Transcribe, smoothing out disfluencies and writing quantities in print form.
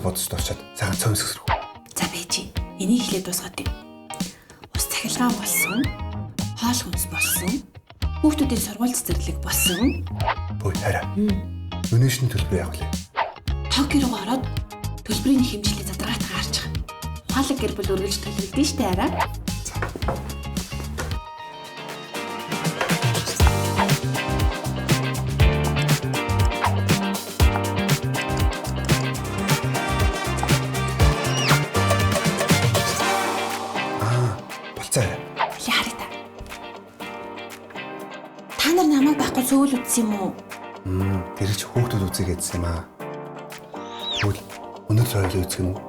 бодож дуусчаад сайхан цөмс өсрөх. За бэжи. Энийг эхлээд дуусгаад юм. Ус цахилгаан болсон. Хоол хүнс болсон. Хүүхдүүдийн сургууль цэцэрлэг болсон. Ой хараа. Өнөөшний төлбөр яах вэ? Токио руу ороод төлбөрийн хэмжлээ задаргаатаа гарчих. Ухаалаг гэр бүл үргэлж төлөвлөдөн штэ арай. Болцоо арай. Лээ харъя та. Та нар намайг байхгүй сөүл үтсэн юм уу? Тэр ч хүүхдүүд үзье гэдсэн юм аа. Тэгвэл өнөөдөр хоёулаа үзэх юм уу?